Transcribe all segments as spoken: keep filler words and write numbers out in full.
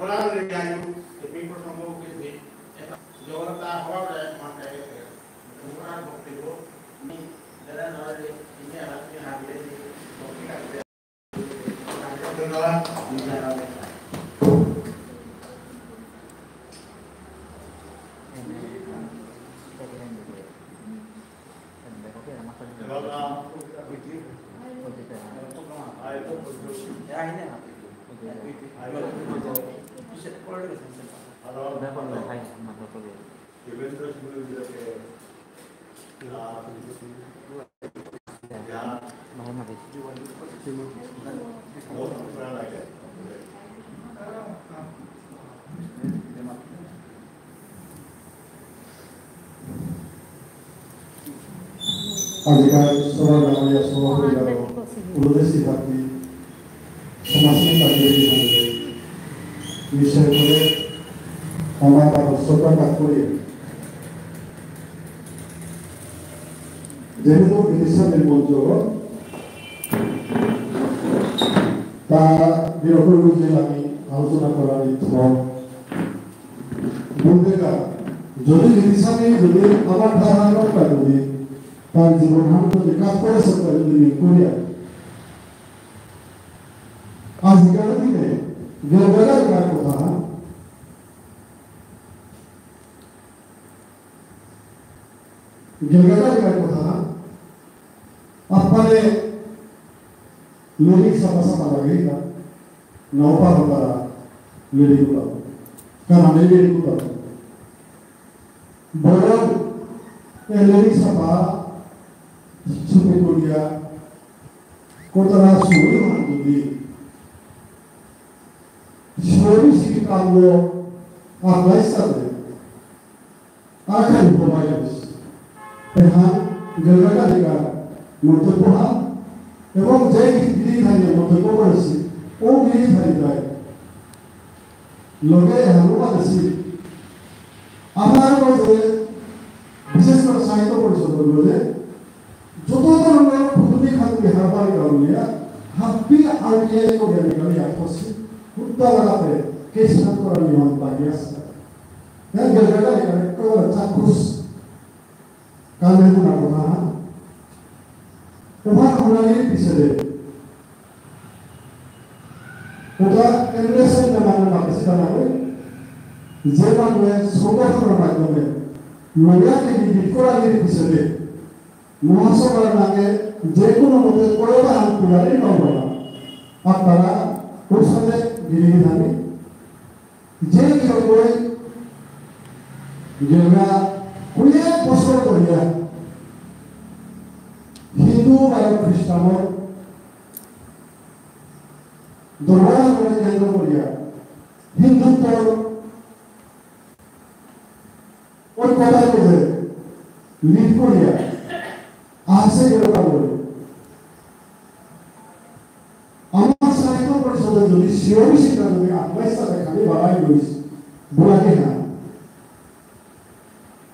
ওরা লেগে আয়ু, এ পিপল সম্ভব হয়েছে, এটা জগৎটা হওয়ার মানে, ওরা ভক্তি গো, নি, যারা না রে, ইনি আর আপনি হাবিয়ে দিয়ে, ভক্তি রাখতে। ধন্যবাদ। আজিকার সভার নামে সভাপতি বারো উপদেষ্টি থাকি সমাজসেবী কার্যকরী সমিতি নিশ্চয় করে আমার বারো শ্রদ্ধা কাজ করি। যেহেতু বিদেশে নির্মঞ্চ তা বিরকম রূপে আমি আলোচনা করার ইচ্ছা বলতে গা, যদি হিসাবে যদি আমার ধারণা যদি তার জীবন হান যদি কাজ করে সত্য যদি নিয়ে করিয়া, আজকাল দিনে গেলগালা কার কথা, গেলগালা কার কথা, আপনারে লেরিক সাপা সাপা লাগে না, না ওপা ওপা লেরিক উতা, কারণ লেরিক উতা। বরং এ লেরিক সাপা সুপে করিয়া কতরা সুরি হান যদি সুরি সিকি কামলো আকাইসাতে আখানি প্রোভাইডার্স। এহান গেলগালিকা মন্তব্য হান এবং যে গিরি গিথানি মন্তব্য করেছি, ও গিরি গিথানি দেয়। লগে এহানও মাতেছি। আমার মধ্যে বিশেষ করে সাহিত্য পরিষদ বললে যত ধরনের ফুটুনি খাটুনি হারপানি গাউলিয়া, হাব্বি আরবিআই করে আমি গালি আটকছি, হুদ্দা লাগাতে কেস হাত করার নিয়ম বাকি আছে। হ্যাঁ, গেলগাটা এখানে কোনো চাক্ষুষ কালে কোনো কথা না। ওভার হনালির পিছনে ওটা এমএসএন নামে মাতেছি না, যে মানে সংগঠনের মাধ্যমে লয়াকে বিক্রি করার পিছনে মহাসভার নামে যে কোনো মতে কয়েকটা আন্দোলনের ভাবনা আপনারা ওর সাথে গিরি গিথানি যে কেউ কই যেগুলা কুড়ি এক বছর ধরিয়া হিন্দু বা খ্রিস্টানর দরবার করে কেন্দ্র করিয়া হিন্দুত্বর ওই কথার মধ্যে লিড করিয়া আসে যেটা বলে। আমার সাহিত্য পরিষদে যদি সিওবিসিটা যদি আটবাইশটা দেখানি বাড়াই লইস, বুলাকে না।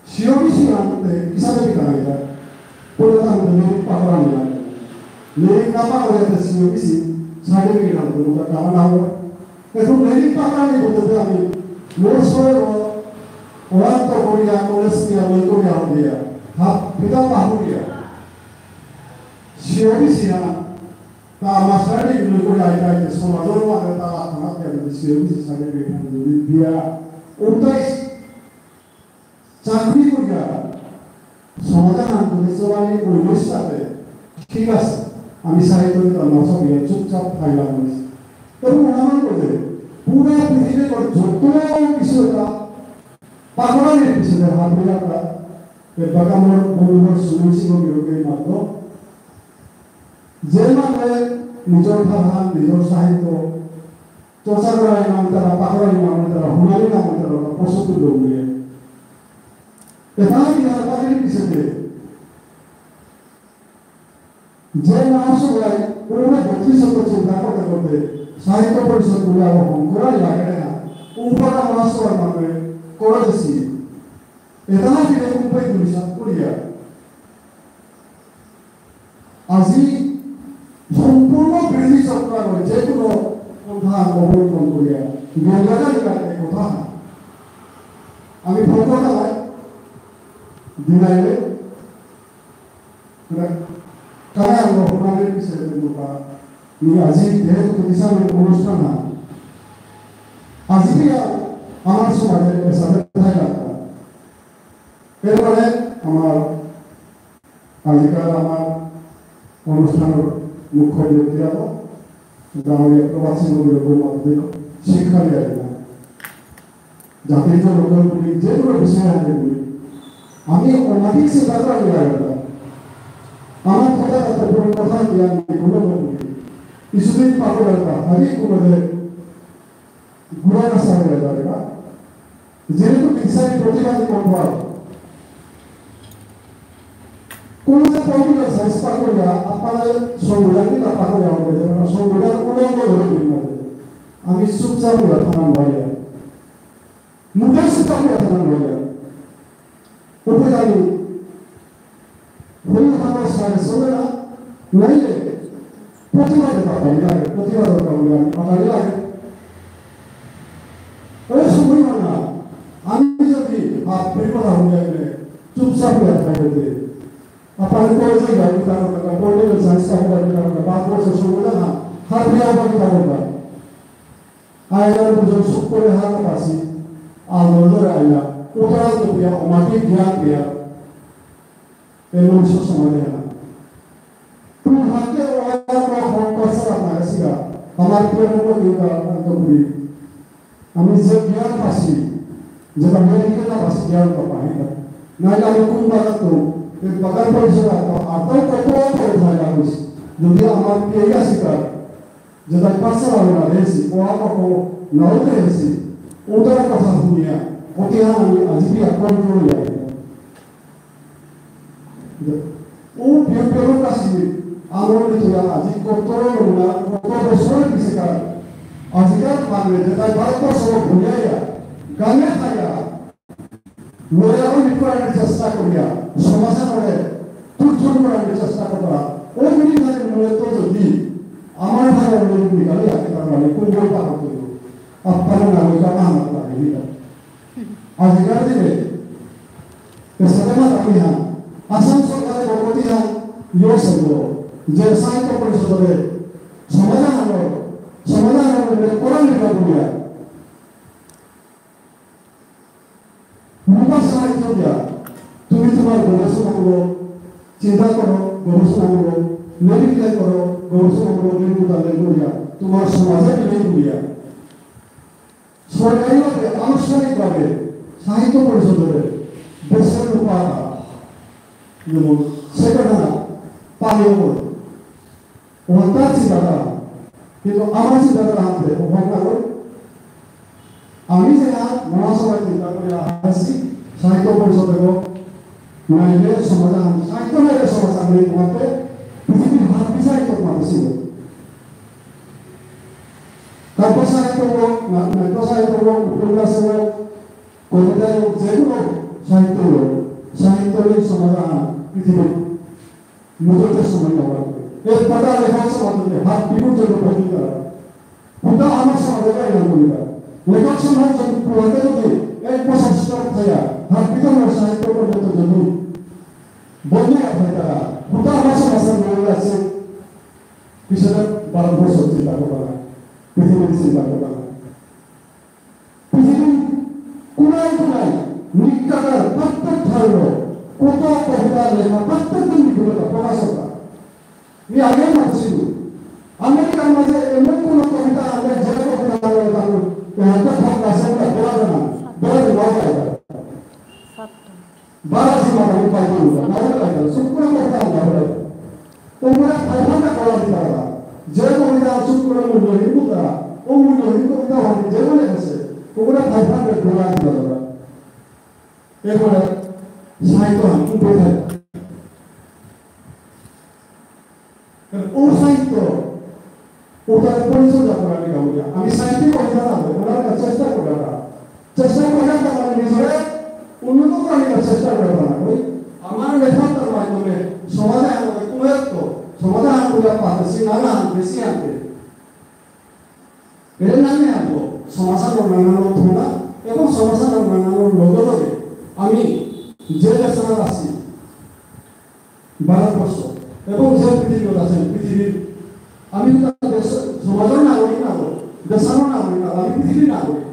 সিওবিসি আনতে কিসাদে বিকানিটা? পুরো তার মধ্যে পাকড়া নিলাম। লেরিক না পাকড়াতে সিওবিসি সার্টিফিকেট আনতে ওটা কারণ না হলো। এখন লেরিক পাকড়া নিয়ে বলতে আমি মোর সঙ্গে ওরান্ত করিয়া, কলেজ নিয়ে, লই করিয়া, হদিয়া। হাত পিতা পাহুরিয়া। সিওবিসি না, তা মাস্টার ডিগ্রি লই করিয়া আইতে আইতে সমাজের মাঝে তারা থানাতে আমি সিওবিসি সার্টিফিকেট আনতে দিয়া। উনত্রিশ চাকরি করিয়া সমাধান করে চলানি পরিবেশটাতে ঠিক আছে, আমি সাহিত্য নিতাম না, সব ইয়ে চুপচাপ থাইলাম হয়েছে। তবে মনে করে পুরা পৃথিবীর যত কিছু এটা পাগলামির পিছনে হাত মিলাটা এ বাগামর বন্ধুর সুনীল সিংহ বিরোধী মাত্র যে মানে নিজের ভাষা, নিজের সাহিত্য চর্চা করার নাম তারা পাগলামি নাম তারা হুনারি নাম তারা প্রস্তুত লোক নিয়ে এখানে কি তারা পাখির পিছনে যে মহাসভায় পুরো বত্রিশ শত চিন্তা করতে করতে সাহিত্য পরিষদ গুলো আবার হম করাই লাগে না। উপরা মহাসভার নামে করে দিছি। এটা না দিলে উপায় করি সাত করিয়া। আজি সম্পূর্ণ ব্রিটিশ সরকার যে কোনো অবলম্বন করিয়া, বিরোধিতা করিয়া এই কথা। আমি ফোন করতে হয়, দিনাইলে, মানে, কারা আমরা হুনারের বিষয়ে বলবো, নি আজি যেহেতু প্রতিষ্ঠানের অনুষ্ঠান হয়, আজি থেকে আমার সমাজে এসাদে থাকা। এরপরে আমার আজিকার আমার অনুষ্ঠানর মুখ্য ব্যক্তি আগ, গাঁওয়ে প্রবাসী মন্দির গৌমাত্রিক শিক্ষা দিয়ে না। জাতির যে লোকাল পুলিশ, যে কোনো বিষয় আনতে পুলিশ। আমি অমাটিক চিন্তা করা নিয়ে আসলাম। আমার কথা এত বড় কথা দিয়ে আমি কোনো পুলিশ। কিছুদিন পাবো একটা, আমি কোনো গুড়া রাস্তা হয়ে যাবে না। যেহেতু বিচারিক প্রতিবাদ করবার কোন যে political science পাকড়িয়া, আপনারা সংবিধান কি না পাকড়িয়া হবে, যেমন সংবিধান উলঙ্গ ধরে দিন না। আমি চুপচাপ হয়ে থানা নয়। মুখে চুপচাপ হয়ে থানা নয়। উপরে আমি ভুল ভাবে সারে চলে না, নাইলে প্রতিবাদে পাঠাই লাগে, প্রতিবাদে পাঠাই লাগে, পাঠাই লাগে। ওই সময় না, আমি যদি ভাব বিপদ হয়ে গেলে চুপচাপ হয়ে থাকবে, আপনার কলেজে যাবে, তার কথা, কলেজে যাবে, তার কথা, বাদ বসে সময় না, হাত দিয়ে আবার তার কথা। আয়নার বুঝে চুপ করে হাত পাশে, আলো ধরে আইলা, ওটা তো পিয়া, ওমাকে গিয়া পিয়া, এমন সব সময় না। তুমি হাতে ওরা হক করছে আপনার সিগা, আমার প্রিয় বন্ধু, কিন্তু অন্তপুরি। আমি যে জ্ঞান পাসি, যেটা মেডিকেল না পাসি, জ্ঞান তো পাই না। নাইলে আমি কোন বাগান তো, এই বাগান পরিষেবা তো, আর তাও কত করে যায় মানুষ। যদি আমার পেয়ে আসি তার, যেটা পাঁচশো টাকা না হয়েছি, ও আমার কো নাও হয়েছি, ওটার কথা শুনিয়া, ওতে আমি আজকে কন্ট্রোল লাগে। ও পিওর পিওর কাশি, আমার ভিতরে আজি কত না, কত বছর পিছেকার, আজিকার মানে যেটা ভারতবর্ষ ভুলিয়া, গানে খাইয়া, লয়াল নিকরার চেষ্টা করিয়া, সমাজে করে তুলতুল করার চেষ্টা করা, ও মিনিট মানে মূলত যদি আমার ভালো নিকালে আসতে পারে, মানে কোন বই পাবো তো, আপনারা না ওইটা আমার লাগে, এটা। আজিকার দিনে, এসাদে মাত আমি হান, আসাম সরকারে বরকতি হান, ইয়ো সঙ্গ, যে সাহিত্য পরিষদে সমাধান হলো, সমাধান হলো, মানে কোরআন লেখা বলিয়া। রূপা সাহিত্য দিয়া, তুমি তোমার গবেষণামূলক চিন্তা করো, গবেষণামূলক লেরিক করো, গবেষণামূলক লেরিক করিয়া, তোমার সমাজে বিলিয়ে করিয়া। সরকারিভাবে, আনুষ্ঠানিকভাবে সাহিত্য পরিষদরে দেশের রূপা যেমন সেটা না পানীয় করে। ওখানকার চিন্তাধারা, কিন্তু আমার চিন্তাধারা হাতে ওখানকার আমি যে মহাসভায় চিন্তা করে আসি, সাহিত্য পরিষদে হোক, নাইলে সমাজ, সাহিত্য নাইলে সমাজ, আমি তোমাকে পৃথিবীর হাত বিচারিত মানুষ ছিল। কাব্য সাহিত্য হোক, না-, নাট্য সাহিত্য হোক, উপন্যাস হোক, কবিতা হোক, যে কোনো সাহিত্য হোক, সাহিত্য নেই সমাধান পৃথিবীর মুহূর্তের সময় না লাগবে। এর পাতা লেখক সমাজকে হাত বিপুল জন্য ভর্তি করা। ওটা আমার সমাজে এলাম করি না। লেখক সমাজ যদি পুরাতে যদি এক বছর স্টক থাকা, হাত বিপুল সাহিত্য পর্যন্ত যদি বন্ধু থাকে তারা, ওটা আমার সমাজের মনে আছে। পিছনে ভারতবর্ষ চিন্তা করবে না, পৃথিবীর চিন্তা করবে না। পৃথিবীর কোনায় কোনায় নিকাকার প্রত্যেক ধর্ম কত কবিতা লেখা, প্রত্যেক দিন কবিতা প্রকাশ করা। আমি আগেও মাতছিল, আমেরিকার মাঝে এমন কোন কবিতা আমরা যে কবিতা আমরা জানো, এ হাতে ভাব আছে, আমরা বেড়াবে না, বেড়াবে না, বেড়াবে না। বারো দিন আমরা পাইব না, না পাইব, শুক্র কবিতা আমরা পাইব। ওগুলা ফাইভ হান্ড্রেড ডলার দিতে পারবা। যে কবিতা শুক্র মূল্য হিন্দু তারা, ও মূল্য হিন্দু কবিতা হবে, যে মনে আছে, ওগুলা ফাইভ হান্ড্রেড ডলার দিতে পারবা। এরপরে সাহিত্য হান, উপরে থাকে। কারণ ও সাহিত্য, ওটার পরিচর্যা করার নিয়ে আমরা, আমি সাহিত্যিক হয়ে দাঁড়াবো, ওনার কাছে চেষ্টা করে আমরা। চেষ্টা করে আমরা নিজেরা উন্নত করার নিয়ে চেষ্টা করে আমরা। ওই আমার লেখার মাধ্যমে সমাজে আমাদের কোনো এক তো, সমাজে আমরা পাতেছি নানা বেশি আনতে। এর নানান থনা এবং সমাজর নানান লগে লগে আমি যে দেশত আছি, ভারতবর্ষ এবং যে পৃথিবীত আছে, পৃথিবীর আমি তো দেশ, সমাজর নাগরিক না, দেশর নাগরিক না, আমি পৃথিবীর নাগরিক।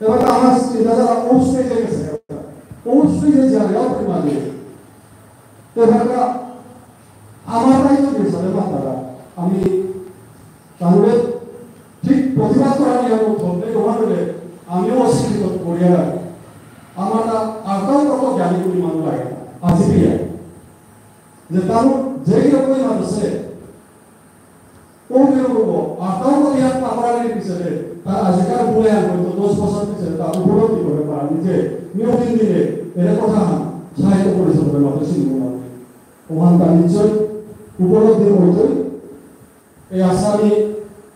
এবার তো আমার চিন্তাধারা ও স্টেজে গেছে, ও স্টেজে যাওয়া পরিমাণে। এবার আমার তাই তো গেছে, মাতারা আমি তাহলে ঠিক প্রতিবাদ করা নিয়ে আমার ধরতে তোমার হলে আমিও অশিক্ষিত করিয়া লাগে। আমার না আরতাও কত জ্ঞানী গুণী মানুষ লাগে না। আজি বিয়া যে তার যে কিরকম মানুষে ও কিরকম আরতাও কত ইয়াত পাপড়ালির পিছনে তার আজিকার বুলে আর হয়তো দশ বছর পিছনে তার উপলব্ধি করে পারা নিজে নিয়ম দিন দিনে এর কথা সাহিত্য পরিষদের মতো সিনেমা ওখান তার নিশ্চয় উপলব্ধি হইতই। এই আসামি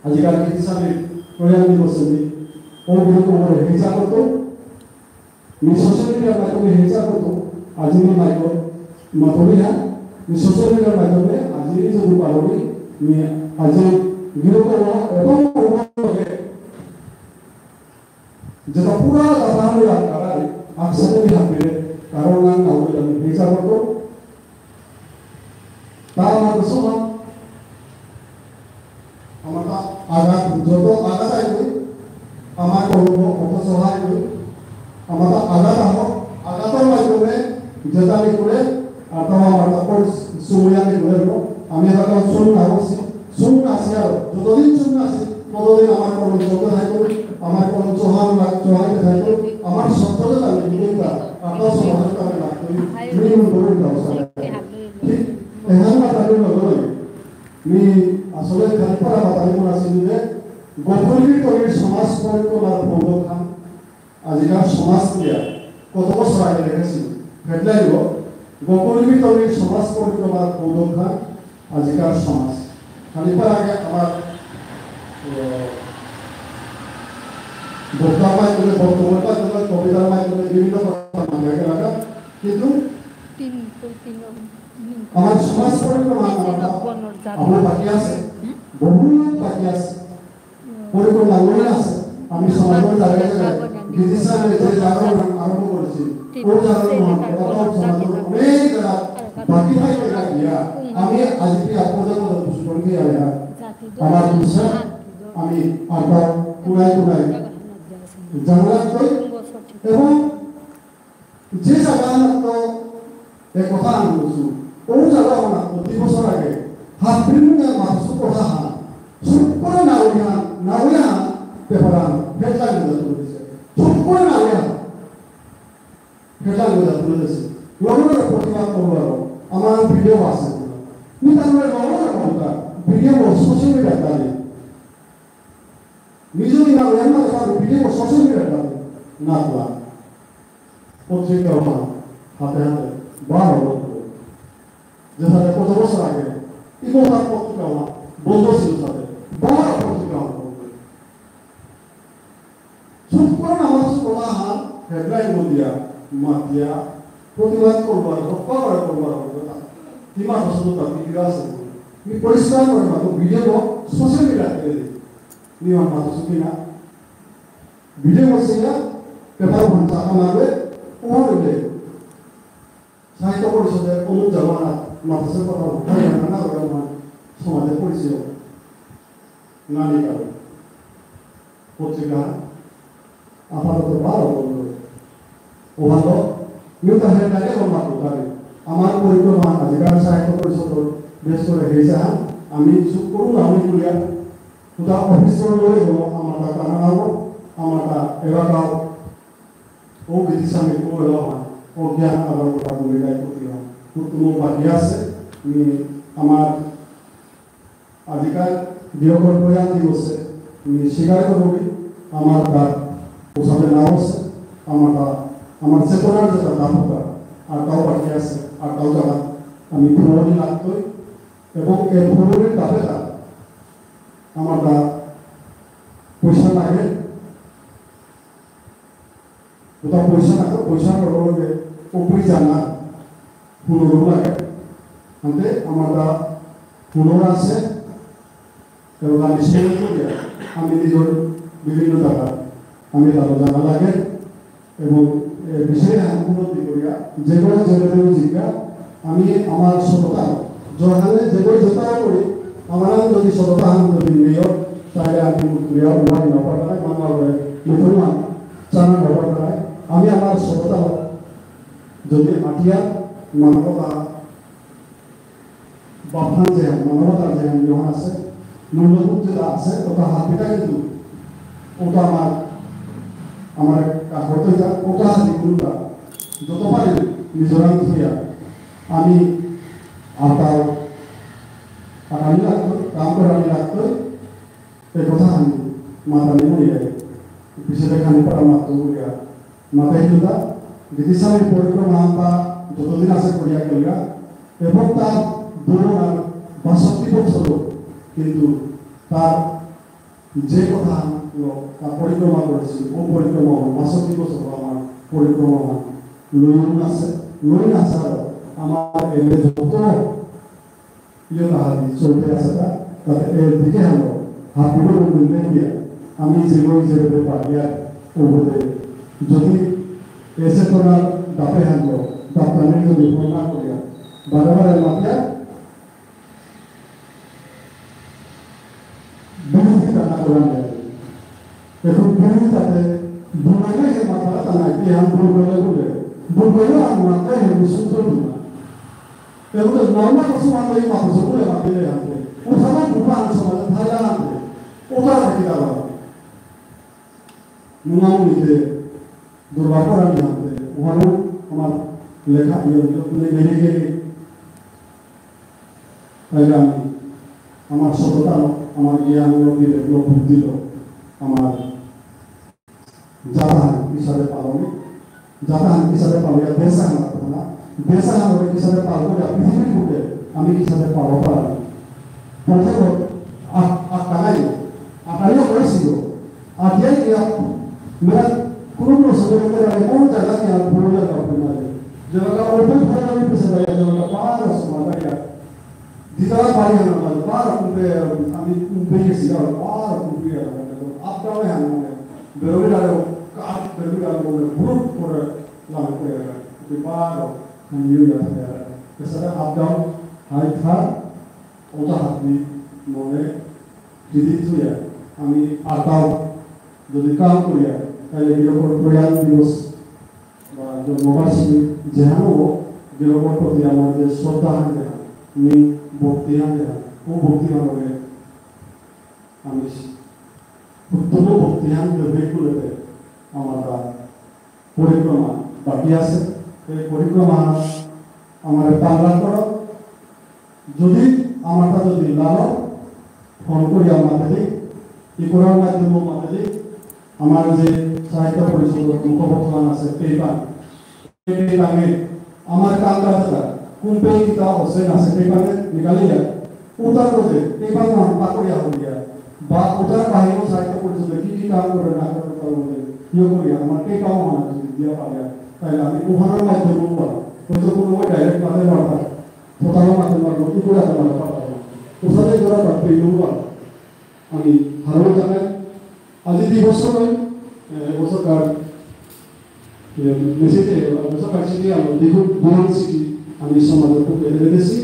আজিকার হিসাবে প্রয়াণ দিবস ও বিরত করে হেজা করতো। মি সোশ্যাল মিডিয়ার মাধ্যমে হেজা করতো। আজি মি মাইকো মাতলিয়া। মি সোশ্যাল মিডিয়ার মাধ্যমে আজি মি যদি পারবি, মি আজি বিরত হওয়া এবং যেটা পুরা দাদা হয়ে আপনারা একসাথে মি হাবিরে কারণ না কাউকে আমি হেজা করতো। তার আমার সমান আমার আঘাত যত আঘাত আইবে, আমার কর্ম কত সহায় হবে। আমার আঘাত আহ আঘাতর মাধ্যমে যেটা আমি করে আর তাও আমার তখন সময় আমি করে দেবো। আমি এবার শুন না হচ্ছি, শুন না আসি আর যতদিন শুন না আসি ততদিন আমার কর্ম চলতে থাকবে। আমার কর্ম চোহান চোহাইতে থাকবে। আমার সত্যতা আমি বিজয়তা আপনার সমাজের কাছে রাখতে মিনিমাম করে দেওয়া ঠিক এখানে আপনাদের নজরে মি আসলে খালি পারা মাতানি মনে আছে যে গোকুলগিরি তলির সমাজ পরিক্রমার পৌরখান আজিকার সমাজ দিয়া কত বছর আগে লেখেছিল হেডলাইন গো গোকুলগিরি তলির সমাজ পরিক্রমার পৌরখান আজিকার সমাজ খালি পারা আগে আমার আহ, বক্তার মাধ্যমে বক্তব্যের মাধ্যমে কবিতার মাধ্যমে বিভিন্ন কথা মাথায় রাখা কিন্তু তিন তিন আমার সমাজ পরিক্রমা আমার বাকি আছে, বহুত বাকি আছে, পরিক্রমা লড়ে আছে। আমি সমাজের জায়গায় জায়গায় গীতিস্থানে যে জাগরণ আরম্ভ করেছি, ও জাগরণ অত সমাজের অনেক জায়গা বাকি থাকতে গিয়া আমি আজকে আপনাদের মতো কিছু করে দিয়ে আমার আমার দুসরা আমি আপনার পুরাই পুরাই জানা লাগবে এবং যে জায়গা তো এ কথা আমি বলছি, ও জায়গা না প্রতি বছর আগে হাফ বিল্ডিং এর মাছ কথা হা, সব করে না ওই হা, না ওই হা, পেপার আন, হেডলাইন গুলো তুলে দিছে। সব করে না ওই হা, হেডলাইন গুলো তুলে দিছে। লগে লগে প্রতিবাদ করবো আরো। আমার ভিডিও আছে। মি তার লগে লগে লগে কথা, ভিডিও সোশ্যাল মিডিয়া তালে। নিজে না ওই হা, তার ভিডিও সোশ্যাল মিডিয়া তালে। না তোলা। পত্রিকা ওহান হাতে হাতে বারো বন্ধ। যেসাদে কত বছর আগে ইমোশন পত্রিকা ওহান বন্ধ ছিল সাদে বারো পত্রিকা ওহান বন্ধ। সুপ্রাণ আমার কথা হান হেডলাইন দিয়া মাতিয়া প্রতিবাদ করবার হত্যা করে করবার কথা। কিমা প্রশ্ন তা ভিডিও আছে। মি পরিষ্কার করে মাতো ভিডিও সোশ্যাল মিডিয়া দিয়ে দিই। নিয়ম মাতো সুখী না। ভিডিও করছে না, পেপার ওহান চাকা মারবে, ওহান উঠে। সাহিত্য পরিষদের অমুক জামানা মাদ্রাসার কথা বলতে হয় না, না, ওরা আমার সমাজের পরিচয়। না, নেই কারণ। পত্রিকা আপাতত বারো বন্ধ। ওহান নিউতা হেডলাইনে ওহান মাতো পারে। আমার পরিক্রমা আজিকার সাহিত্য পরিষদর বেশ করে হয়েছে, হ্যাঁ? আমি চুপ করুন, আমি বলিয়া ওটা অফিসর লগে গেল, আমারতা কানাডাও, আমারতা এলাকাও, ও গীতিস্বামী, ও এলাকা, ও জ্ঞান আবার ওটা বলে গাই করতে হয়। তো কোনো বাকি আছে, উম, আমার আজিকার গৃহকর্মীরা কি বলছে, উম, স্বীকার করবি, আমারতা ওসাদে না হচ্ছে, আমারতা, আমার চেতনার যেটা দাপটা, আর তাও বাকি আছে, আর তাও জানা, আমি পুরোপুরি লাগতই, এবং এ পুরোপুরি দাপেটা, আমারতা পয়সা লাগে, ওটা পয়সা না, পয়সা করবো যে উপরি জানা, হুনরও লাগে। আনতে আমারতা হুনর আছে, এবং আমি সেবা করি, আমি নিজের বিভিন্ন জায়গা আমি তার জানা লাগে এবং এ বিষয়ে আমি উপলব্ধি করিয়া যেগুলো যেভাবে জিজ্ঞা আমি আমার সততা, যেখানে যেগুলো যেটা করি আমার যদি সততা আমি যদি নিয়ে তাহলে আমি করিয়া উড়াই না পারতাম, মানব মুসলমান চানা না পারতাম। আমি আমার সততা যদি আটিয়া মানবতা বাপহান যে মানবতার যে নিয়ম আছে, মূল্যবোধ যেটা আছে, ওটা হাত পিঠা কিন্তু ওটা আমার, আমার কাপড় তো এটা, ওটা হাত কোনটা যত পারি মিজোরাম ধুইয়া আমি আতাল আটানি লাগতো, কাম করানি লাগতো, এ কথা আমি মাতানি মনে যায়। পিছনে খানি পারা মাত্র বলিয়া মাতাই দুটা, গীতিস্বামী পরিক্রমা আনতা যতদিন আছে করিয়া করিয়া, এবং তার দৌড় আর বাষট্টি বছর, কিন্তু তার যে কথা তা পরিক্রমা করেছিল, ও পরিক্রমা হল বাষট্টি বছর আমার পরিক্রমা লইন আছে, লইন আছে আরো। আমার এমনি যত ইয়ে তাহাদি চলতে আছে তা, তাতে এর দিকে হলো হাবিরও উল্লেখ দিয়া আমি যেগুলো যেভাবে পারিয়া ওগুলোতে যদি এসে তোরা দাপে হানলো, দাপ্তানের যদি প্রমাণ করিয়া বারে বারে মাতিয়া বিরোধিতা না করা যায়। এখন বিরোধিতাতে বুনাইলে হে মাথাটা টানায়, কি হান ভুল করে বলে, ভুল করে আর মাথায় হে বিশুদ্ধ বুনা। এখন তো নর্মাল কিছু মানলে এই মাথা সব করে মাথায় হে হাতে। ও সারা বুনা আন সমাজে থাইলা হাতে। ওটা আর কি দাঁড়াবে। মুঙামুঙিতে দুর্বার করানি হাতে। ওখানেও আমার লেখা ইয়ে হলো, মানে মেনে গেলে তাইলে আমি আমার সততা, আমার জ্ঞান, আমার বিবেক, আমার বুদ্ধি, আমার জাতহান কিসাদে পালন, জাতহান কিসাদে পালন, ইয়া দেশহান পালন, দেশহান কিসাদে পালন, ইয়া পৃথিবীর বুকে আমি কিসাদে পালন পারি। প্রথম আ-, আটকানাই, আটকানাই হয়েছিল। আগে গিয়া, মানে, কোনো কোনো সময় মধ্যে আমি কোন জায়গা নিয়ে আর ভুলে যাওয়া হয় না। যেটা ওপেন করে আমি পিছিয়ে যাই, যেটা পার সময় লাগে। দিতারা পারি না, মানে, পার কুম্পে, আমি কুম্পে গেছি, আর পার কুম্পে গেলাম। আপ ডাউনে হান মানে, বেরোবে আরো, কাজ বেরোবে আরো, মানে, গ্রুপ করে লাভ করে গেলাম। কিন্তু পার, আমি ইয়ে যাতে গেলাম। এছাড়া আপ ডাউন, হাই থার, ওটা হাতি মনে যদি থুয়া, আমি আতাও যদি কাম করিয়া, তাহলে এরকম প্রয়াণ দিবস বা জন্মবার্ষিকী যেহানো হোক, গিরকর প্রতি আমার যে শ্রদ্ধা হান যেহান, নি ভক্তি হান যেহান, ও ভক্তি হান হবে আমি উত্তম ভক্তি হান যে বেকুলেতে আমার তা পরিক্রমা বাকি আছে। এই পরিক্রমা আমার পালন করো। যদি আমার তা যদি লাগো, ফোন করি আমার মাঝে দিক, কি করার মাধ্যমে মাঝে দিক, আমার যে সাহিত্য পরিষদ মুখপত্র আছে, পেপার, এই পেপারে আমার কাম কাজ আছে, কোন পেপার কিতা আছে না আছে, পেপারে নিকালিয়া, উতার মধ্যে, পেপার নাম পাকড়িয়া হইয়া, বা উতার বাহিনীও সাহিত্য পরিষদে কি কি কাম করে না করে তার মধ্যে, ইয়ে করিয়া, আমার পেপার আমার যদি দিয়া পারিয়া, তাহলে আমি ওখানের মাধ্যমে হয়তো কোনো ডাইরেক্ট মাঝে মারতাম। ফোটানো মাঝে মারবো, কি করে আগে মারা পাঠাবো? ওখানে করা পারবে, এই নম্বর। আমি হারৌ জানাই, আজি দিবস হয়, এ, এবছর কার, এ, মেসেজে, এবছর কার চিঠি আলো, দেখুন, বিমান চিঠি, আমি সমাজের পক্ষে এনে দিয়েছি,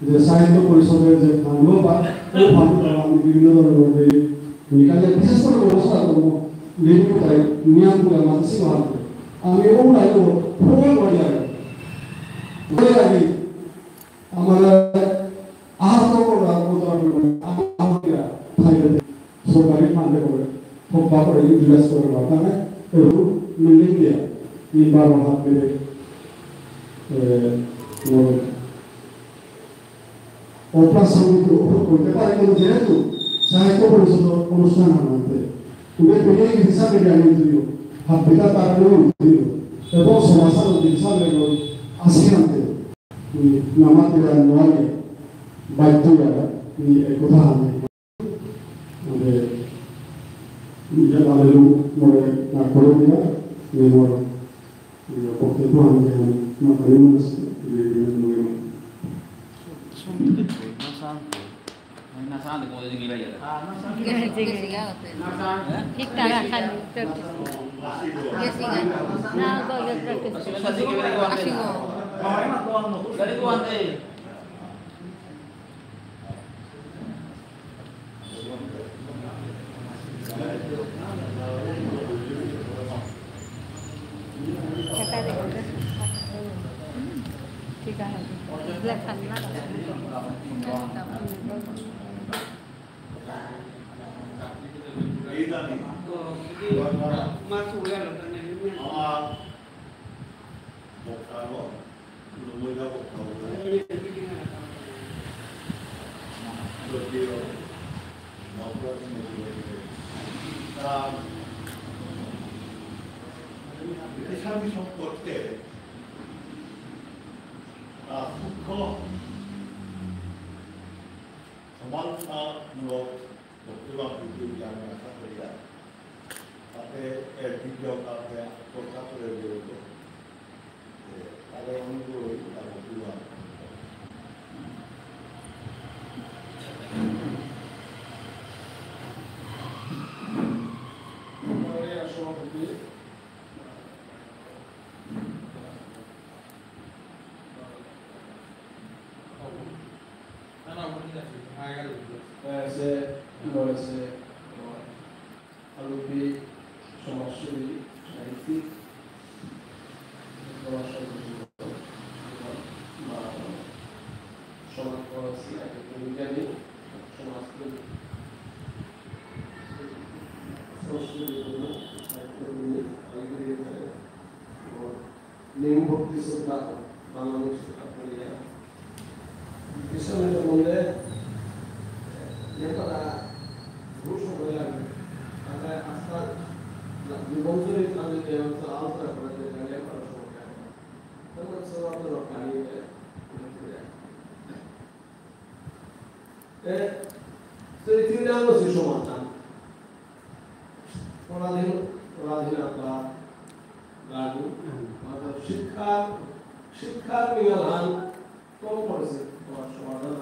যে সাহিত্য পরিষদের যে ফান্ড বা, এই ফান্ড আমি বিভিন্ন ধরনের নিকালে, বিশেষ করে ব্যবস্থা করবো, নিয়ম করে মাঝে সীমা রাখবো। আমি ও লাইনও ফলো করে যাই। করে যাই। আমার আহত করা, আহত করা, সরকারি ফান্ডে করে, হব্বা করে, ইউটিলাইজ করে, বাতানে, এবং মিলিং দিয়া, নির্বাহ হাত পেলে, এ, মোর অপ্রাসঙ্গিক করতে পারে, কিন্তু যেহেতু সাহিত্য পরিষদ অনুষ্ঠান আনতে, উনি পেয়ে হিসাবে জানিয়ে দিল, হাবিতা তার দিল, এবং সমাজের হিসাবে আসি আনতে, নামাতে আর নোয়ারে, বাধ্য করা, এই কথা আমি, মানে, নিজে ভালো মনে না করে দিলা, এই মোর, এই বক্তব্য আমি, আমি, আমি, গেছি, গেছি, গা হতে। হ্যাঁ? ঠিক তারা খালি practice। গেছি, গা। না, গো, গো, practice। আসিব, আসিব, আসিব। গাড়ি তো আনতে। সমালোচনামূলক বক্তব্য আবৃত্তি আমি আশা করি না। তাতে এর ভিডিও কাউকে আত্মহত্যা করে দিয়ে হতো। এ, তাহলে অনুগ্রহ করি তার বক্তব্য আবৃত্তি করুন। সভাপতি এসে, কি বলেছে, আলোপি সমাজসেবী, সাহিত্যিক, সমাজকর্মী, বিজ্ঞানী, সমাজকর্মী, সংস্কৃতি, সাহিত্যকর্মী, অনেক নিম ভক্তি শ্রদ্ধা বাঙালি শ্রদ্ধা করিয়া। কৃষ্ণ মন্দিরে যে তারা ঘুষ হয়ে লাগে, তারা আস্থা জীবন চুরি তাদের যে অঞ্চল আলোচনা করে যে জায়গায় করা সময় হয়। তখন সমাজের কাহিনীতে এ, তো এই তিনটা হচ্ছে সমাধান। পরাধীন, পরাধীনতা, লাগু, অর্থাৎ শিক্ষা, শিক্ষার বিধান কম করেছে তোমার সমাধান।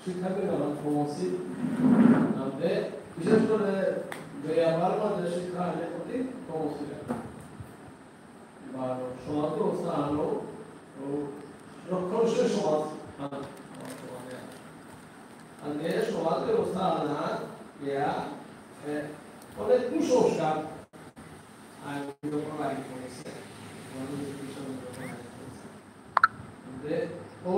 শিক্ষার বিধান কম আছে। তাতে বিশেষ করে যে আমার মাঝে শিক্ষা আনে প্রতি কম আছে। বা সমাজ ব্যবস্থা আনো, ও রক্ষণশীল সমাজ আনো, আমার সমাজে। আর এ সমাজ ব্যবস্থা আনা, ইয়া, এ, অনেক কুসংস্কার আইন যখন আইন করেছে, আমাদের education যখন আইন করেছে। যে ও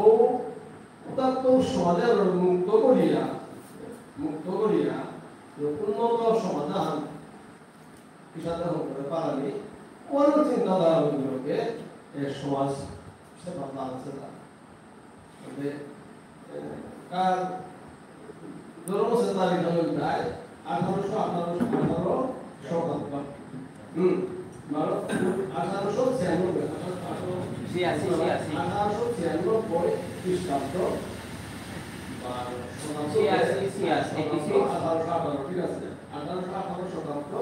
উদাত্ত সমাজে মুক্ত করিয়া, মুক্ত করিয়া, যে উন্নত সমাধান কিসাদে হতে পারানি, ওর চিন্তাধারাগুলোকে এ সমাজ সেবা প্লান সেবা। মানে, এ, কার ধর্ম সেবা রিজাল্ট যায় আঠারোশো আঠারো, আঠারো শতাব্দ। হুম, বারো, আঠারোশো ছিয়ানব্বই, আঠারো, আঠারো, ছিয়াশি, ছিয়াশি। আঠারোশো ছিয়ানব্বই খ্রিস্টাব্দ, বারো শতাব্দ। ছিয়াশি, ছিয়াশি, আঠারোশো আঠারো, ঠিক আছে। আঠারোশো আঠারো শতাব্দ,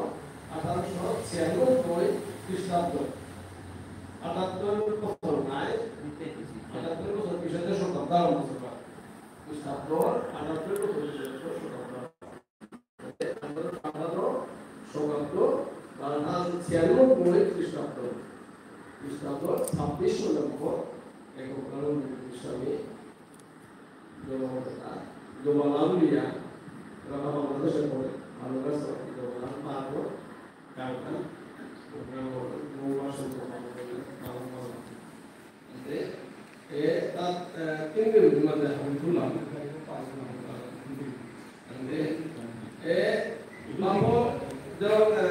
আঠারোশো ছিয়ানব্বই খ্রিস্টাব্দ, আটাত্তর বছর নাই, আটাত্তর বছর পিছনে শতাব্দ আরম্ভ হয়েছে, খ্রিস্টাব্দ আটাত্তর বছর পিছনে শতাব্দ, আঠারোশো আঠারো শতাব্দ, আঠারোশো ছিয়ানব্বই খ্রিস্টাব্দ, খ্রিস্টাব্দ ছাব্বিশ নম্বর এক স্বামী জমালুয়া, জমালুয়া, এরা বাংলাদেশে পড়ে, বাংলাদেশ, জমালুয়া, পাহাড়, কারখানা, ওখানে মৌমাস, এ, তাত, এ, তিন দিন মধ্যে আমি তুললাম। এ, বাবু, যেমন, এ,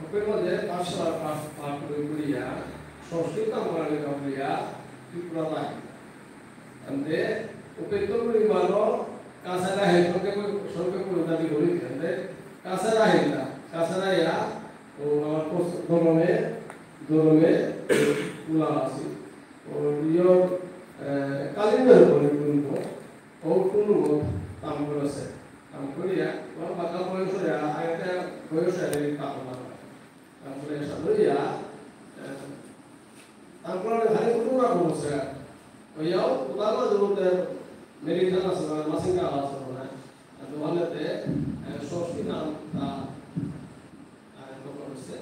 ওপের মধ্যে পাঠশালা পাঠ, পাঠ করে করিয়া, সংস্কৃত আমরা লেখা করিয়া, ত্রিপুরা লাই। আনতে, উপেত্ত পরিমাণ কাছাড়া হেতকে, সঙ্গে পরিণতি করি, আনতে, কাছাড়া হেতা, কাছাড়া ইয়া, ও আমার কোস-, দরমে, দরমে, উলা আছে। ও ইয়ো, এ, কালিন্দর পরে কুনগো, ও কুনগো, তাম করেছে। তাম করিয়া, ওর বাকা বয়স হইয়া, আগে বয়স হইয়া, এই পাগল লাগা। তাম করে সাদইয়া, এ, তাম করে খালি কুনগো না বলছে। হইয়াও, উদাহরণ যেমন মেরিখান আছে না, মাসিঙ্গা আছে না, আর দোকানেতে, এ, ষষ্ঠী নাম তা, এ, তো করেছে,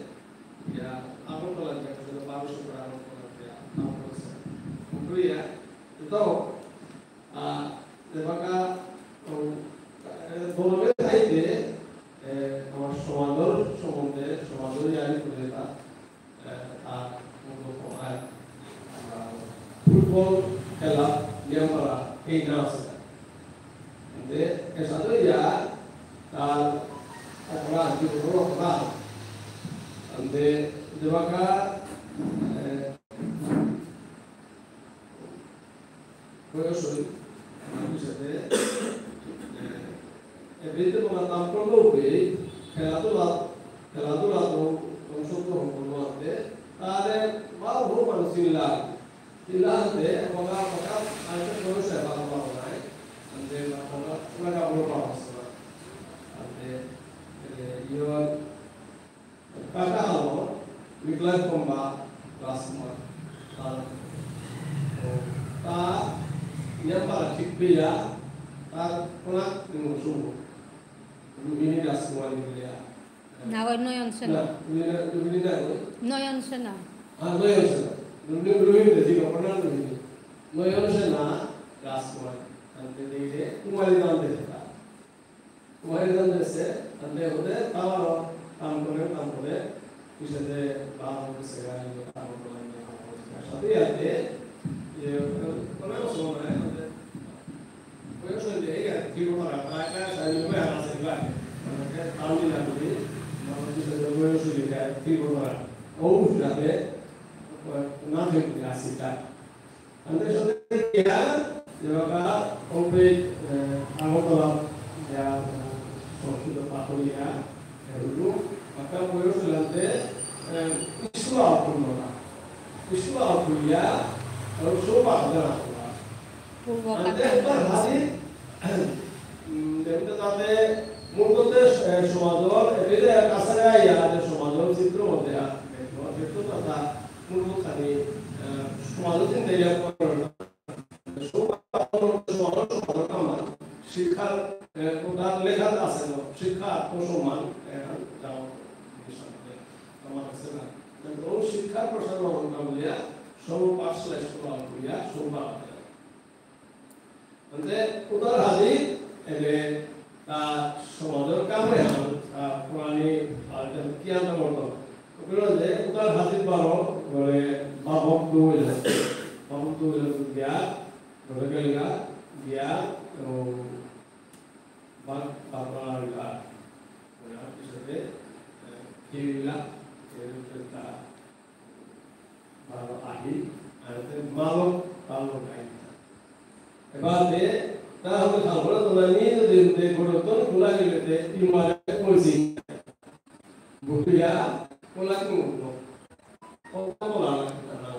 ইয়া, আগরতলা যে, আসলে বারোশো করে আগরতলা যে, নাম করেছে। ঘুরিয়া, তো, আ, এবাকা, ও, এ, দোকানে খাইতে, এ, আমার সমাজর সম্বন্ধে, সমাজর ইয়ারি করে তা, এ, আর মূলত হয়, আ, ফুটবল খেলা নিয়ম করা এই না আছে। যে এসাদে ইয়া তার অপরাধ, জীবনর অপরাধ। যে যেবাকা, এ, বয়স হই, মানুষ সাথে, এ, এমনিতে তোমার নাম করলেও কি, খেলাধুলা, খেলাধুলা তো অংশগ্রহণ করবো আনতে, তাহলে বারো মানুষ চিল্লা, চিল্লা আনতে, ওরা, ওরা আনতে কোনো সেবা করা হয়, আনতে ওরা, ওরা কাপড় পাওয়া আসে না। আনতে, এ, ইয়ন, কাকা হলো, নিকলাস পম্বা রাজকুমার। তার, তা, ইয়াম্বা ঠিক পেয়া, তার কোনা, উম, শুভ। রোহিণী রাজকুমারী বলিয়া। না, ওই নয়ন সেনা। না, রোহিণী না, রোহিণী না, ওই। নয়ন সেনা। হ্যাঁ, নয়ন সেনা। রোহিণী, রোহিণী, ঠিক, ওনার রোহিণী। নয়ন সেনা রাজকুমারী। আনতে দেখে কুমারী নাম দেখে তার। কুমারী নাম দেখে, আনতে হতে তাও আরো কাম করে, কাম করে, পিছনে বারো বছর সেখানে কাম করে, কাম করে। সাথে আনতে, যে, অনেক সময়, আনতে, ওই সময় যে, এই আর কি বলবো, প্রায়, প্রায়, সাড়ে নব্বই আর আছে, প্রায়। মানে, তাও দিন আর কি, মানে, পিছনে ওই সময় যে, আর কি বলবো, ও উঠে যাবে, না ফেলতে আসি, তাই। আনতে সাথে গিয়া, যেবাকা ওপে, এ, আগরতলা, ইয়া, এ, সংস্কৃত পাথরিয়া, এগুলো, বাকা বয়স লাগতে, এ, স্কুল আউট করলো না। স্কুল আউট করিয়া, আর সব পাথর রাখলো না। পূর্ব আনতে কাকার একবার হাজি, উম, দেখতে তাতে মূলত, এ, সমাজর, এপিলে কাছাড়ে আইয়া, যে সমাজর চিত্র মধ্যে, আ, দেখো, দেখো তাতা মূলত খালি, এ, সমাজর চিন্তা ইয়া করে না। সমাজর, সমাজর, সমাজর কামান, শিক্ষার, এ, ওটার লেখা আছে না, শিক্ষা ও সম্মান, এ, যাও, আমার আছে না। কিন্তু ও শিক্ষার প্রসার না হন না বলিয়া, সব পাঠশালা স্কুল না বলিয়া, সব বাদ দেয়। মানে, উতার হাজি, এবে, তা সমাজর কামে হান, তা পুরানি, আর যেন কি আনতে পারতো। ওগুলো যে, উতার হাজি বারো, বলে, বাবক দু হইল। বাবক দু হইল, গিয়া, বলে গেল গা, গিয়া, ও, বাক, বাপা আর গা, ওরা পিছনে, এ, খেয়ে দিলা, খেয়ে দিলা, তা বারো আহি, আর তে মালক পালক আহি। এবারে তা হতে খাবরা তো নাই, নিজে নিজে গড়তন খোলা গেলেতে ইমারে কইছি। বুঝিয়া খোলা কি মতো? কত বলা না, না, না।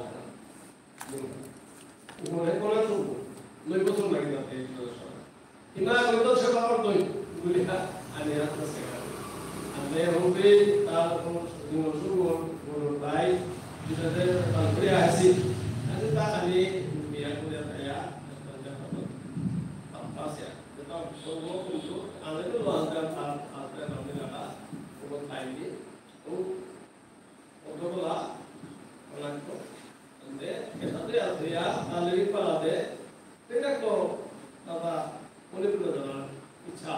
উপরে খোলা শুরু। নয় বছর লাগে তাতে এই প্রদর্শন। ইমা কইতো সেবা করতই, বুলিয়া আনিয়া তো সেবা। আনতে হতে তার কোনো দিন শুরু হল, কোনো তাই, যেটাতে তার ঘুরে আসি। আনতে তা খালি বিয়া করে তাইয়া, তার যা হলো, তার পাশে। যেটা হলো কিন্তু, আনতে তো আনতে, আনতে, আনতে, আনতে লাগা, কোনো তাই নেই। তো কতগুলা লাগতো। এতে, এটাতে আছে, ইয়া, তাহলে এই পাড়াতে, এটা তো, দাদা, মনে করে জানার ইচ্ছা,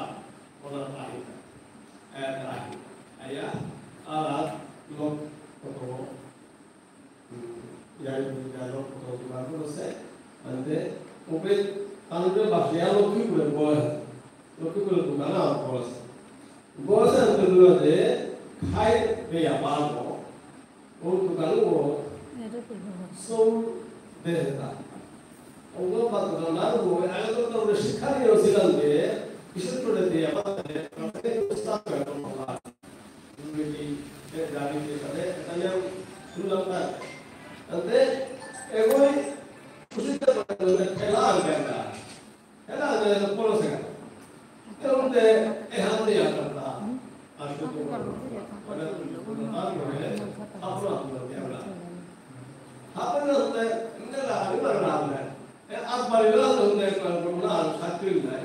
ওনার আহিতা। এ, আহি। আয়া, আর আর লোক কত, উম, ইয়ার, ইয়ার লোক কত জোগাড় করেছে। আনতে, ওপে, তাহলে বাসিয়া লক্ষ্মীপুরে বয়। লক্ষ্মীপুরে দোকান আমার বড় আছে। বড় আছে, আমি তো দূরে আছে, খাই বেয়া পাবো। ওর দোকানে ও এটা তো বড়। সৌ দেহতা। ওগুলো বাদ দোকানদার ও, আগে তো আমরা শিক্ষা নিয়ে ছিলাম যে, বিশেষ করে যে আমাদের উস্তাদ করে তো আমরা দুর্নীতি, এ, জানি যে সাথে, এটা নিয়ে আমি শুনলাম তার। তাতে এগোই খুশিতে খেলা আনবে আমরা। এলা, এলা, এলা, পড়ো সেটা। এরমধ্যে এহান দিয়া করতা। আর শুধু তারপরে আপনারা আপনারা আপনারা আপনারা। আপনারা হতে এমনি লাগানি মারা না আপনারা। এ, আত বাড়িলা, তখন দেখ, না, না, আর সাত দিন নাই।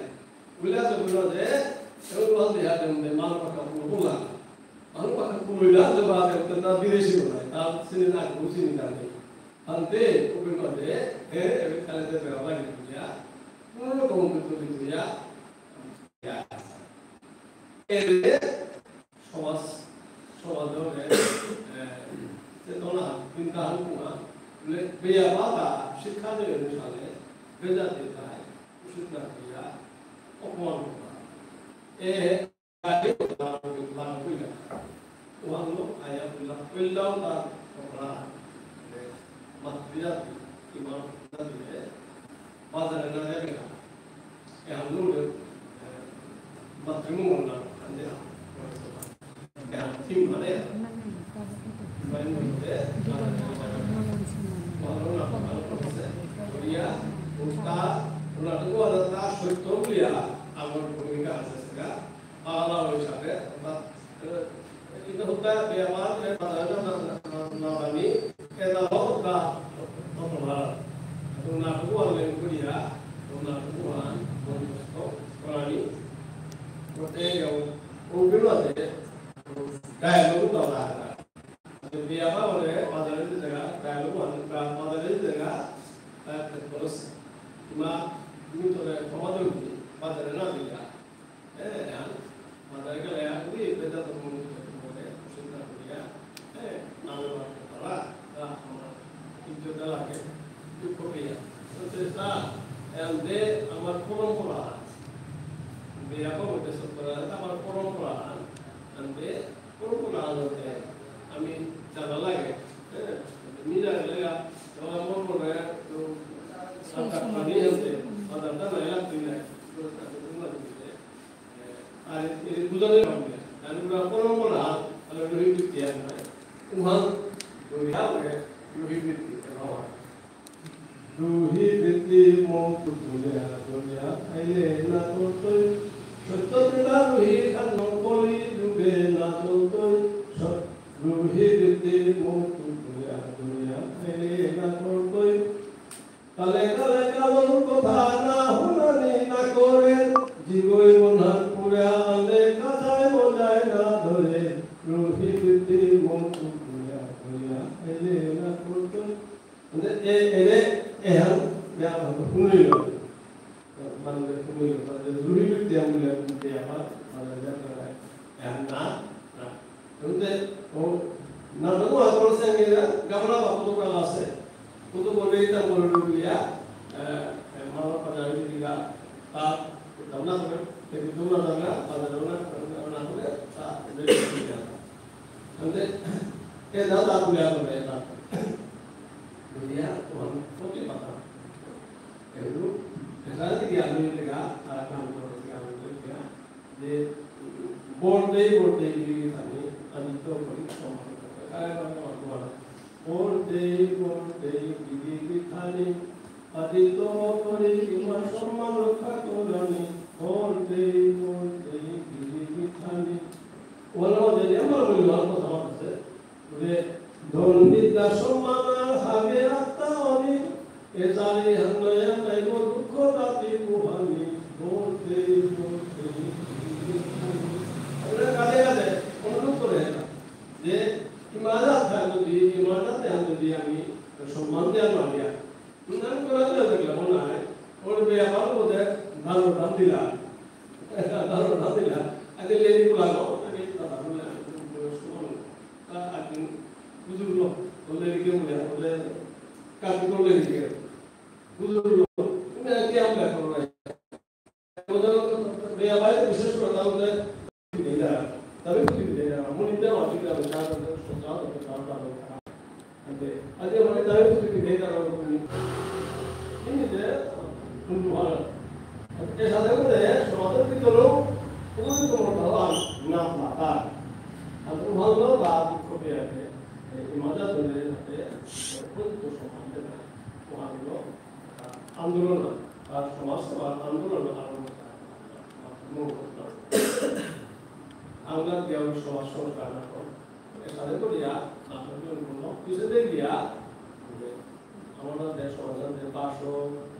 বুলে তো বুলে যে, এ, ওখান দিয়ে হাতে মধ্যে মাল পাকা পুরো বললাম। মাল পাকা পুরো ইলা, তো বাদে, তো তা বিদেশি বললাম। তার চিনি না, কোনো চিনি না নেই। আনতে, ওপেন করে, এ, এ, খালি যে বেড়া লাগে, বুঝিয়া, কোনো রকম কিছু বুঝিয়া, এরে সমাজ, সমাজরে, এ, চেতনা, চিন্তা হান কুয়া, লে, বেয়া বাতা, শিক্ষা দেবে মিশালে, বেজাতে তাই, উচিত না দিয়া, অপমান করা। এ, গাড়ি করা, করা, করা। ওহানলো আয়া বুলা, কইলাও তার অপরাধ। মাতৃজাতি, ইমান জাতি, বাজারে না যাবে না। এহানলো, এ, মাতৃমঙ্গল না, আন্দে, এহান ঠিক মানে, মানে মধ্যে, ভালো না, ভালো করছে, করিয়া, ওটা, ওটা তো, ওটা সত্য বলিয়া, আমার ভূমিকা আছে সেটা। আলাদা হিসাবে, অর্থাৎ, এ, কিন্তু হত্যা বেয়াপার, এ, বাজারে না, না, না, না, না, এ, না, হত্যা, হত্যা মারা। তো না, ভগবান লেন করিয়া, তো না, ভগবান, বন্দোবস্ত, করানি, করতে গেও, ও বিরুদ্ধে, dialogue তো আলাদা। তো বেয়াপার হলে, বাজারে যে জায়গা, dialogue, বাজারে যে জায়গা, এ, খরচ, কিংবা তুমি তো সমাজে বাজারে না দিলা, এ, আর মাথায় গেলে আর কি, এটা তো মনে হচ্ছে মনে, চিন্তা করিয়া, এ, নামে মারতে পারা, তা আমার ইজ্জত লাগে, দুঃখ পেয়া। তো সেটা, এ, আনতে আমার পরম্পরা, বিয়া করতে সব করা, আমার পরম্পরা, আনতে পরম্পরা আনতে আমি জানা লাগে, এ, নিজে গেলে, আমার মনে হয়, তো, সেই সময়। পানি আনতে, বাজারটা নাই লাগতে নাই, তো, তাতে তোমার দিকে, আর এই বুঝাতে পারবে না। আর ওরা কোনো কোনো হাত, আর রোহিত বিদ্যা নয়। উহান দুনিয়া করে রোহিত বিদ্যা নয়। রোহিত বিদ্যা মুখ দুনিয়া, দুনিয়া আইলে না করতই। সত্য পিতা রোহিত আর নকলি যুগে না চলতই। সত-, রোহিত বিদ্যা মুখ দুনিয়া, দুনিয়া আইলে না করতই। কালে কালে কালোর কথা না হুনানি না করে, জীবই মনহান পুরা আলে কাজায় মজায় না ধরে, রোহিত বিদ্যা মন পুরা করিয়া এলে না করতে। মানে এ-, এরে এহান বেয়া ভাবে হুনিল। মানে হুনিল, মানে রোহিত বিদ্যা মূলে বিদ্যা আবার, মানে যারা এহান না, না। এমনিতে ও নাটকও আসলে সঙ্গে গাবলা বা কত কাল আছে। কত বলে এটা বলে রুলিয়া, এ, এ, মামা পাজারি দিলা, তা, দামনা করে, এ, দামনা দামনা, পাজা দামনা, দামনা করে, তা, এমনিতে, এ, দাদা তুলে আনবে, এটা। বুঝিয়া, তোমার প্রতি কথা। এগুলো, এটা যদি আমি দেখা, তারা কাম করে, আমি দেখা। যে বলতেই বলতেই গিরি গিথানি, আদিত্য করি সম্মান করে। আরে বাবা, বাবা, বলতেই বলতেই গিরি গিথানি, আদিত্য করি ইমান সম্মান রক্ষা করানি। বলতেই বলতেই গিরি গিথানি। ওরা যে আমার বলি, ওরা কথা আছে। যে ধন বিদ্যা সম্মান আর হাবে আত্মা অনি, এ জানি হান্নয়া তাইব দুঃখ তাতি কুহানি, বলতে বলতে। আমরা কাজে কাজে অনুরোধ করে না যে ইমারত হান যদি, ইমারত হান যদি আমি সম্মান দেওয়া না দিয়া, নাম করা যায় দেখলে মনে হয়, ওর ব্যাপার বোধে ভালো দাম দিলা। ভালো দাম দিলা। আগে লেডি গুলা লো, আগে দাদা গুলা, আগে সমান। তা আগে বুজুর্গ লো, বললে লিখে বলে, বলে, কাজ করলে লিখে। বুজুর্গ লো, তুমি আগে আমরা করো না। ওদের ব্যাপারে বিশেষ করে তাহলে দেনা, তবে কিছু দেনা, মনে দেওয়া ঠিক আছে, সাধারণত সকাল থেকে সাধারণত আনতে, আজকে মানে তাই তো তুমি নেই তারা তুমি। কিন্তু যে, কিন্তু ভালো। এর সাথে করে সমাজের ভিতরেও কোনো কোনো ভালো আর না মাতা। আর ভালো বা দুঃখ পেয়ে আছে। এই মাতা ধরে যাতে উপযুক্ত সম্মান দেবে। ওহানলো আন্দোলন আর সমাজ সেবার আন্দোলন আরম্ভ করা। আমরা কেউ সমাজ সংস্কার না করো। এর সাথে করিয়া, আপনাদের কোনো কিছু দিয়ে গিয়া, আমাদের দেশ, আমাদের দেশ, পাঁচশো,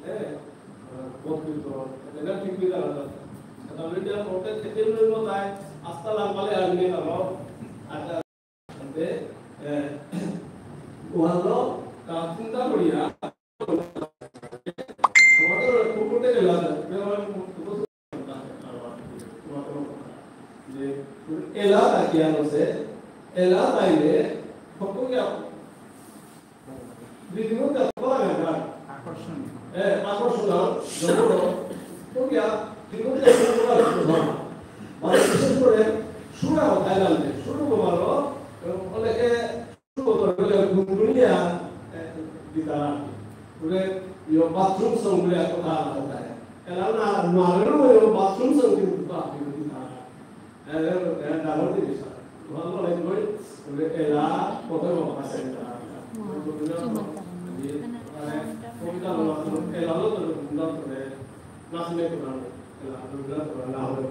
হ্যাঁ, আহ, বত্রিশ জন, এটা ঠিক ঠিক আলাদা। এটা হলো যে ওটা থেকে হলো তাই, আস্তা লাল পালে আর নিয়ে গেল। আচ্ছা, এ, এ, ওহানলো, তা চিন্তা করিয়া, আমাদের খুব করতে গেল, যে এলা তাকিয়া আছে, এলা তাইলে, কত গিয়া বিভিন্ন ব্যাপার আকর্ষণ। এ, আকর্ষণ, জবর, তো গিয়া, বিভিন্ন ব্যাপার আকর্ষণ। মানে, বিশেষ করে সুরা থাইল্যান্ডে, সুরা তোমারও, অনেকে সুরা করে গুনগুনিয়া, এ, দিতা। ওরে, ইয়ো, bathroom song বলে এক কথা আছে। এলা না, নাগরও ইয়ো, bathroom song কিন্তু বাপ দিতা। এ, এ, ডাঙর জিনিস। ভালো লাগে, ওই, ওই এলা, কত বড় আছে এটা। হুম, রবীন্দ্রনাথ, চুমা তারা। আমি, মানে, কবিতা বলা আছে, এলা হলো তো রবীন্দ্রনাথ করে, নাচলে তো না, এলা, রবীন্দ্রনাথ করে না হলে।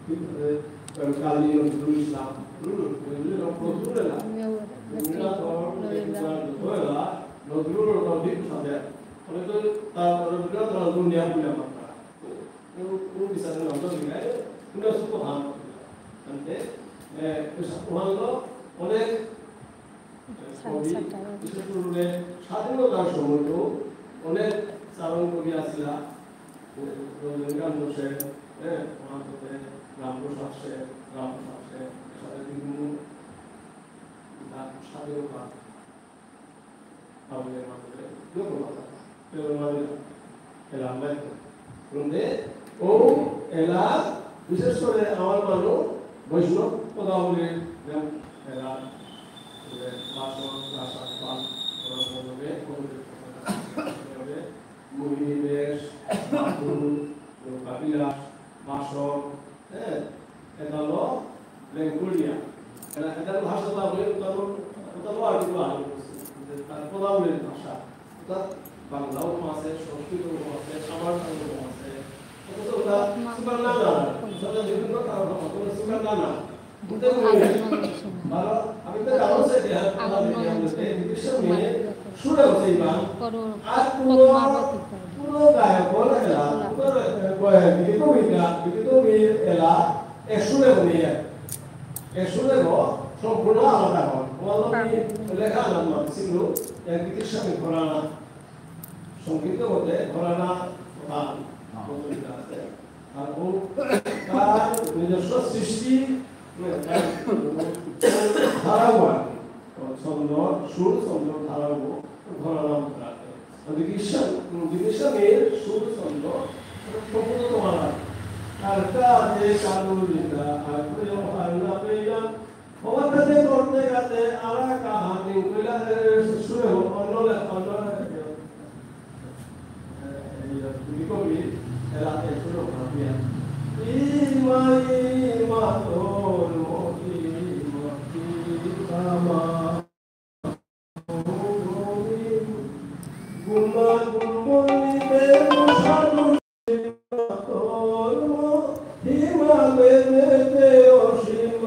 ঠিক আছে, কারণ কাজী নজরুল ইসলাম, হুম, রবীন্দ্রনাথ, নজরুল এলা। রবীন্দ্রনাথ, রবীন্দ্রনাথ, এলা, নজরুল, নজরুল সাথে, ফলে তো তার রবীন্দ্রনাথ, নজরুল নিয়ে ভুলে আমার। ও বিচারে নামটা লিখায়, উনি অসুস্থ হন। আনতে, এ, ওহানলো অনেক, এ, কবি, বিশেষ করে স্বাধীনতার সময় তো অনেক চারণ কবি আসিলা, এ, রজনীকান্ত সেন, এ, ওহান থেকে রামপ্রসাদ সেন, রামপ্রসাদ সেন, এসাদে বিভিন্ন তার স্বাধীনতা তাহলে আমাদের লোকমাতা, প্রেরণা দিলাম। এলা আমরা একটু। বুঝলে? ও এলা, বিশেষ করে আমার মানু বৈষ্ণব পদাবলী, যেমন এলা, বুঝলে? বাসন, রাসা, পাল, ওরা বলবে, বলবে, বলবে, মুনি বেশ, বাথরুম, কাবিলাস, বাসন, হ্যাঁ, এটা হলো লেঙ্কুলিয়া। এটা, এটা হলো ভাষা, তা বলে, ওটা হলো, ওটা হলো আর কি বলা হয়, তার পদাবলীর ভাষা। ওটা বাংলাও আছে, সংস্কৃতও আছে, সাঁওতালও আছে। অথচ ওটা সুপার না, না, ওটা বিভিন্ন কারণ, ওটা সুপার না, না। বুঝতে পারলে? বারো, আমি তো জানো যে এটা, এটা, এটা, এটা, এটা, সুরে হচ্ছে ইবা। আর কোনো, কোনো গায়ক বলে এলা, কোনো, এ, গীত বিকা, গীত বি এলা, এ সুরে বনিয়ে। এ সুরে ব, সম্পূর্ণ আলাদা হয়। ওয়াল্লাহি লেখা আলাদা ছিল, এ গীতিস্বামী ঘরানা, সংগীত মতে ঘরানা প্রধান, প্রচলিত আছে। আর ও তার নিজস্ব সৃষ্টি, মানে, তার ধারাও আর কি। ছন্দ, সুর, ছন্দ, ধারাও ঘরানা মতে রাখে। আর গীতিস্বামী, গীতিস্বামীর সুর, ছন্দ, সম্পূর্ণ তোমার আর। আর কাজে কানুলিকা, আর প্রিয় হাল্লা পেয়া, ওর কাছে করতে গেলে আর কাহানি কইলা, এ, শুনে হোক, অন্য লে-, অন্য লে-, এ, এ, এই কবি, এরা এই শুনে হোক, ভাবিয়া। ইমা, ইমা, তোর মতি, মতি, আমা। গুমা, গুমনি, দেব, সাধু, তোর মহিমা, দেব, দেব, অসীম।